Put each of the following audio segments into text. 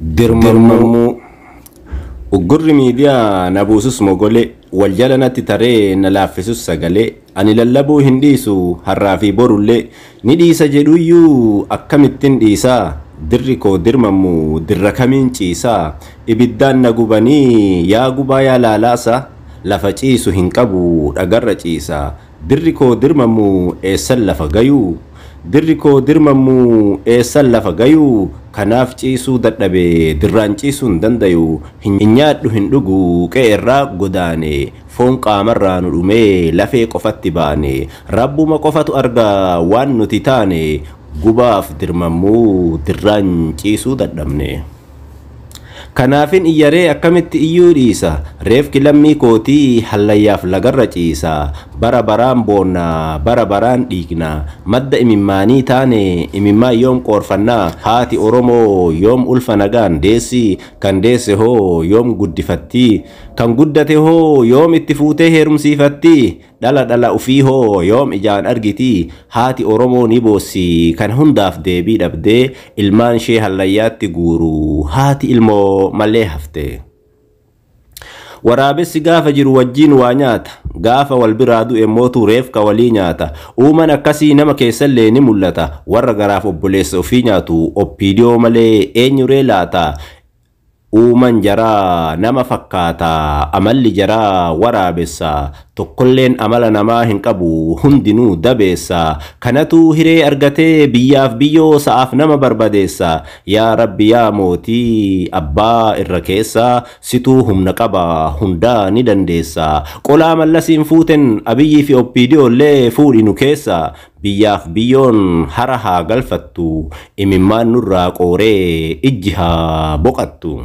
Dirmammuu. Uggurri miidiyaa na buusus mogolee, wal jala natti taree na laaffisus sagalee, ani lallabuu hin dhiisu har'aa fi borullee, ni dhiisa jedhuyyuu akkamittin dhiisaa? Dirri koo dirmammu dirra kamiin ciisaa? Ibiddaan na gubanii yaa gubaa yaa laalaasa, lafa ciisu hin qabu dhagarra ciisa. Dirri koo dirmammu eessan lafa gayuu? Dirri koo dirmammu eessan lafa gayuu? Kanaaf ciisuu dadhabe dirraan ciisuu hin dandayu. Hin nyaadhu hin dhugu qe'eerraa godaane. Foon qaamarraa nu dhumee lafee qofatti baane. Rabbuma qofatu arga waan nuti taane. Gubaaf dirmammuu dirraan ciisuu dadhabne. Kanaafin iyyaree akkamitti iyyuu dhiisa? Reefki lammii kootii hallayyaaf lagarra ciisa. Bara baraan boonna, bara baraan dhiigna. Madda imimmaanii taane imimmaan yoom qoorfannaa? Haati Oromoo yoom ulfa nagaan deessi? Kan deesse hoo yoom guddifatti? Kan guddate hoo yoom itti fuutee heerumsiifatti? Dhala dhala ufii hoo yoom ijaan argiti? Haati Oromoo ni boossi kan hundaaf deebii dhabdee ilmaan ishee hallayyaatti guuru haati ilmoo malee hafte. Waraabessi gaafa jiru wajjiin waa nyaata. Gaafa wal biraa du'e mootu reefka walii nyaata. Uuman akkasii nama keessallee ni mul'ata. Warra garaaf obboleessa ofii nyaatu oppiidiyoo malee eenyuree laata? Uuman jaraa nama fakkaata. Amalli jaraa waraabessa. Tokkolleen amala namaa hin qabu hundinuu dabeessa. Kanatu hiree argatee biyyaaf biyyoo sa'aaf nama barbadeessa. Yaa Rabbi yaa mootii abbaa irra keessa situu humna qaba hundaa ni dandeessa. Qolaa mallasiin fuuten Abiyyii fi Oppiidiyoollee fuudhi nu keessa. Biyyaaf biyyoon hara haa galfattu. Imimmaan nurraa qooree ijji haa boqattu.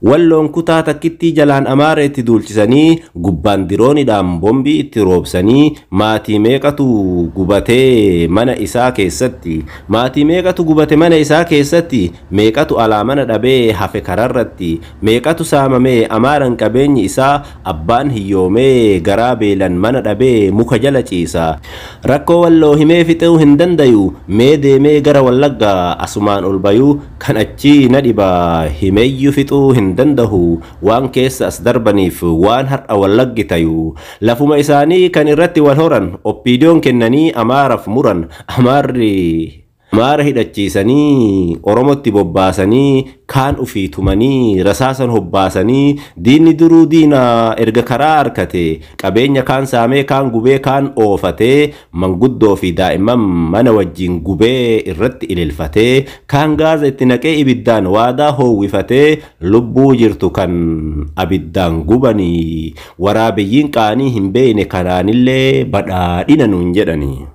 Walloon kutaa takkittii jalaan Amaara itti duulchisanii gubbaan diroonidhaan bombii itti roobsanii maatii meeqatu gubatee mana isaa keessatti, maatii meeqatu gubate mana isaa keessatti, meeqatu alaa mana dhabee hafe kararratti, meeqatu saamamee Amaaran qabeenyi isaa, abbaan hiyyoomee garaa beelan mana dhabee muka jala ciisa. Rakkoo Walloo himee fixuu hin dandayu, mee deemee gara Wallaggaa asumaan ol bayuu kan achii na dhiba himeeyyu fixuu hin dandahu, waan keessa as darbaniif waan har'a Wallaggi tayu. Lafuma isaanii kan irratti wal horan Oppiidiyoon kennanii Amaaraf muran. Amaarri Amaara hidhachiisanii Oromotti bobbaasanii kaan ufii tumanii rasaasan hobbaasanii diinni duruu diina erga karaa harkate qabeenya kaan saamee kaan gubee kaan oofatee manguddoo fi daa'imman mana wajjin gubee irratti ililfatee kaan gaaza itti naqee ibiddaan waadaa hoowwifatee lubbuu jirtu kan abiddaan gubanii waraabeyyiin qaanii hin beekne kanaanillee badhaadhina nuun jedhanii.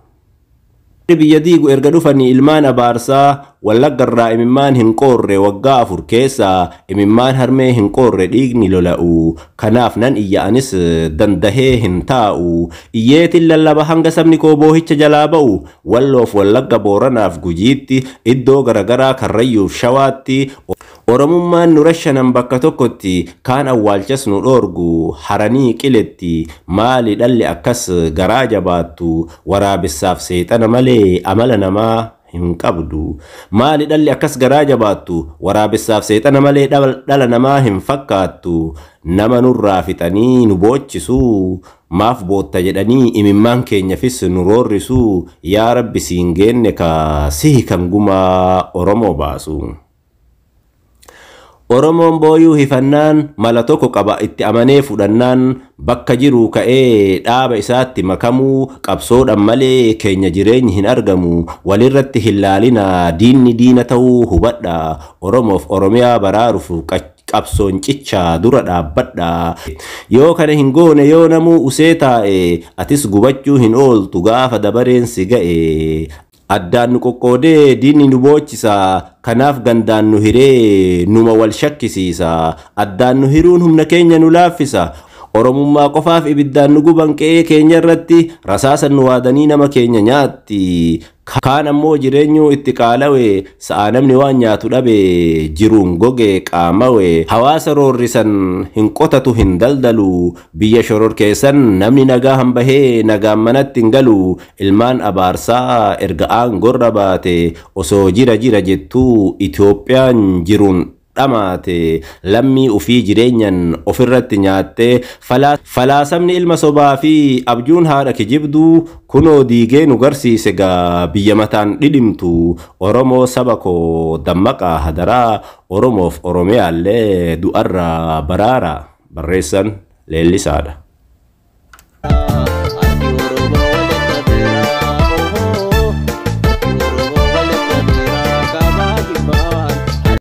Biyya diigu erga dhufanii ilmaan abaarsaa Wallaggarraa imimmaan hin qoorre waggaa 4 keessa imimmaan harmee hin qoorre dhiigni lola'u. Kanaaf nan iyya anis dandahee hin taa'u. Iyyeetiin lallaba hanga sabni koo boohicha jalaa ba'u. Walloof Wallagga Booranaaf Gujiitti iddoo garagaraa Karrayyuuf Shawaatti Oromummaan nu rashanan bakka tokkotti kaan awwaalchas nu dhoorgu haranii qiletti maali dhalli akkas garaa jabaattu waraabessaaf seexana malee amala namaa hin qabdu. Maali dhalli akkas garaa jabaattu waraabessaaf seexana malee dhala namaa hin fakkaattu. Nama nurraa fixanii nu boochisu maaf bootta jedhanii imimmaan keenyafis nu roorrisu. Yaa Rabbi siin geenne ka sihi kan gumaa Oromoo baasu. Oromoon booyuu hifannaan mala tokko qaba itti amanee fudhannaan bakka jiru ka'ee dhaaba isaatti makamuu qabsoodhaan malee keenya jireenyi hin argamu. Walirratti hin laalina diinni diina ta'uu hubadha. Oromoof Oromiyaa baraaruuf qabsoon cichaa dura dhaabbadha. Yoo kana hin goone yoo namuu usee taa'e atis gubachuu hin ooltu gaafa dabareen si ga'e. Addaan nu qoqqoodee diinni nu boochisa. Kanaaf gandaan nu hiree numa wal shakkisiisa. Addaan nu hiruun humna keenya nu laaffisa. Oromummaa qofaaf ibiddaan nu guban qe'ee keenya irratti rasaasan nu waadanii nama keenya nyaatti. Kaan ammoo jireenyuu itti qaalawe, sa'a namni waan nyaatu dhabe, jiruun goge qaamawe. Hawaasa roorrisan, hin qotatu, hin daldalu. Biyya shororkeessan, namni nagaa hambahee nagaan manatti hin galu. Ilmaan abaarsaa erga aangorra baate, osoo jira jira jettuu Itoophiyaan jiruun dhamaate. Lammii ufii jireenyan ofirratti nyaatte. Falaasamni ilma sobaa fi abjuun haadha kijibduu kunoo diigee nu garsiise gaa biyya mataan dhidhimtu. Oromoo saba koo, dammaqaa hadaraa. Oromoof Oromiyaallee du'arraa baraara. Barreessan Leellisaadha.